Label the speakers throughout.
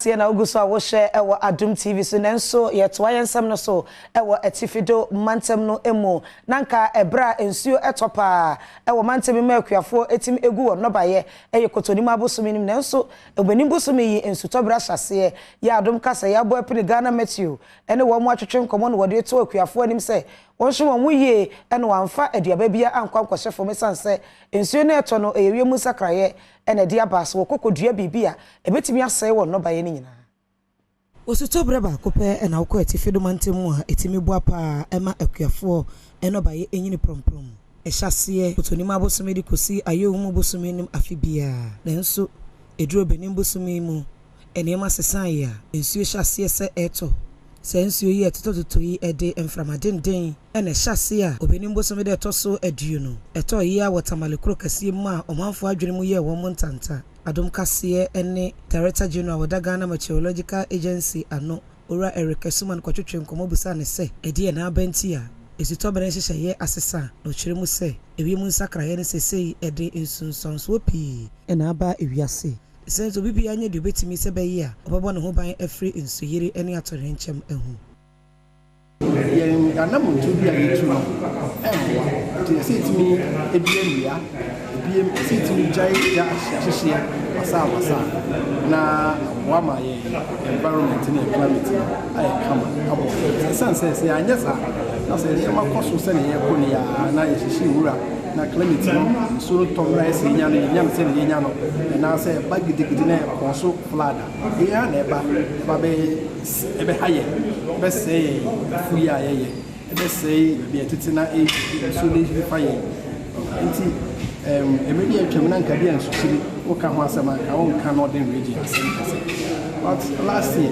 Speaker 1: Kaseɛ na wogu so a wohwɛ wɔ Adom TV so, nanso yɛtoa yɛn nsɛm no so wɔ Atifido mantam no mu. Na nka ɛberɛ a nsuo tɔ paa wɔ mantam yi mu a akuafoɔ tumi gu wɔn nnɔbaeɛ yɛ Kotonimu abosome no mu, nanso Ɔbɛnim bosome yi nsutɔberɛ ahyɛaseɛ yɛ Adom Kaseɛ abɔ apini Ghana Meteo ne wɔn atwetwe nkɔmmɔ na wɔde reto akuafoɔ anim sɛ wɔnhwɛ wɔn ho yie na wɔamfa aduaba biara ankɔ ankɔhyɛ fam ɛsiane sɛ nsuo no ɛretɔ no ɛyɛ wiem nsakraeɛ na ɛde aba. Sɛ wɔkɔ kɔdua biribi a, ɛbɛtumi asɛe wɔn nnɔbaeɛ no nyinaa. Osutɔberɛ baako pɛ na wokɔ atifi do mantam mu a, ɛtumi boa pa ara ma akuafoɔ nnɔbaeɛ nyini prɔmprɔm. Ɛhyɛ aseɛ Kotonim abosome de kɔsi Ayɛwomu bosome no afe biara. Nanso, ɛduru Ɔbɛnem bosome yi mu, nneɛma sesaeɛ a, nsuo hyɛ aseɛ sɛ ɛretɔ. Saa nsuo yi a ɛtotɔtotɔ yi de mframa denden na ɛhyɛ aseɛ a Ɔbɛnem bosome da ɛtɔ so 20, ɛtɔɔ yea wɔ Tamale kuro kɛseɛ mu a ɔmanfoɔ adwene mu yɛɛ wɔn ntanta. Adom Kaseɛ ne Director General a ɔda Ghana Meteorological Agency ano, Owura Eric Asuman kɔtwetwee nkɔmmɔ bisaa no sɛ ɛdeɛn na aba nti a esutɔberɛ nhyehyɛeɛ asesa, na ɔkyerɛ mu sɛ ewiem nsakraeɛ no seesei de nsunsuansoɔ pii na aba ewiase. Ɛsɛ sɛ obi biara nyɛ deɛ ɔbɛtumi sɛ ɛbɛyɛ a ɔbɛbɔ ne ho ban afiri nsuyiri ne atoyerɛnkyɛm ho.
Speaker 2: Yɛn anammɔntuo bi a yɛtu no mmoa. Nti ɛsɛ yɛtumi dua nnua, ebiem ɛsɛ yɛtumi gyae gya ahyehyeɛ basabasa na aboa ma yɛn environment ne yɛn climate no ayɛ kama abɔ yɛn. Ɛsiane sɛ sɛ yɛanyɛ saa na sɛ nneɛma kɔ so sɛnea yɛkɔ no yi ara na yɛhyehye nwura na climate no nsuo no tɔ mmerɛ a ɛsɛ yɛnya no yɛnya no sɛnea yɛnya no anaasɛ ɛba gidigidi na ɛkɔ so flood a, yei ara na ɛba ɛba bɛyɛ Ɛbɛha yɛn, ɛbɛsɛe yɛn afuw yi a yɛyɛ, ɛbɛsɛe baabi a yɛtete na nsuo no rehwie fa yɛn. Nti mmerɛ bi a atwam na nka bi a nsukyiri woka ho asɛm a nka wonka Northern Region asɛm kɛse. But last year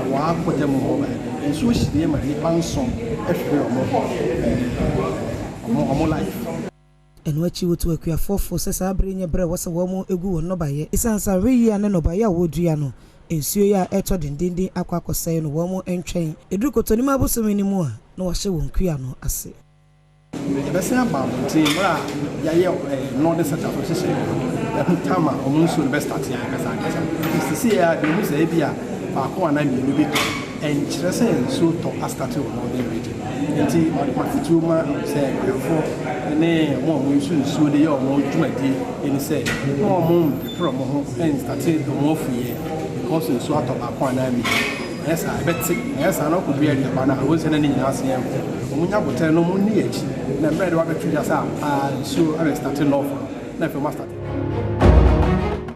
Speaker 2: waa mpɔtam hɔ baabi nsuo hyireɛ ma nnipa nson hwere wɔn life.
Speaker 1: Ɛno akyi wotu akuafoɔ fo sɛ saa bere yi nyɛ bere a ɛwɔ sɛ wɔgu wɔn nnɔbaeɛ. Esiane sɛ awereyie a ne nnɔbaeɛ a wɔredua no, nsuo yi a ɛretɔ dendeenden akɔ akɔsɛe no, wɔn ntwɛn. Ɛduru Kɔtɔnim abosome no mu a, na wɔahyɛ wɔn kua no ase.
Speaker 2: Yɛbɛsan aba abɔnten mmerɛ a yɛayɛ Northern Sector so nhyehyɛeɛ no, yɛahu time a wɔn nsuo no bɛstarte ankasa ankasa. Nti seesei ara deɛ yɛhu sɛ ebia baako anaa mmienu bi tɔ, ɛnkyerɛ sɛ nsuo tɔ astarte wɔ Northern Region. Enti m'afotuo ma sɛ akuafoɔ ne wɔn a wɔnsu nsuo de yɛ wɔn dwumadie ne sɛ ma wɔn mpepere wɔn ho nstate wɔn afuiɛ because nsuo atɔ baako anaa mmienu. Anyɛ saa ɛbɛte, anyɛ saa na wɔkɔdua aduaba no a wobɛhu sɛ na ne nyinaa ase agu. Wɔn nya aboterɛ na wɔn nni akyi na mmerɛ a yɛde wɔabɛto dwa sɛ ampa ara nsuo abɛstate north no na afei wɔastate.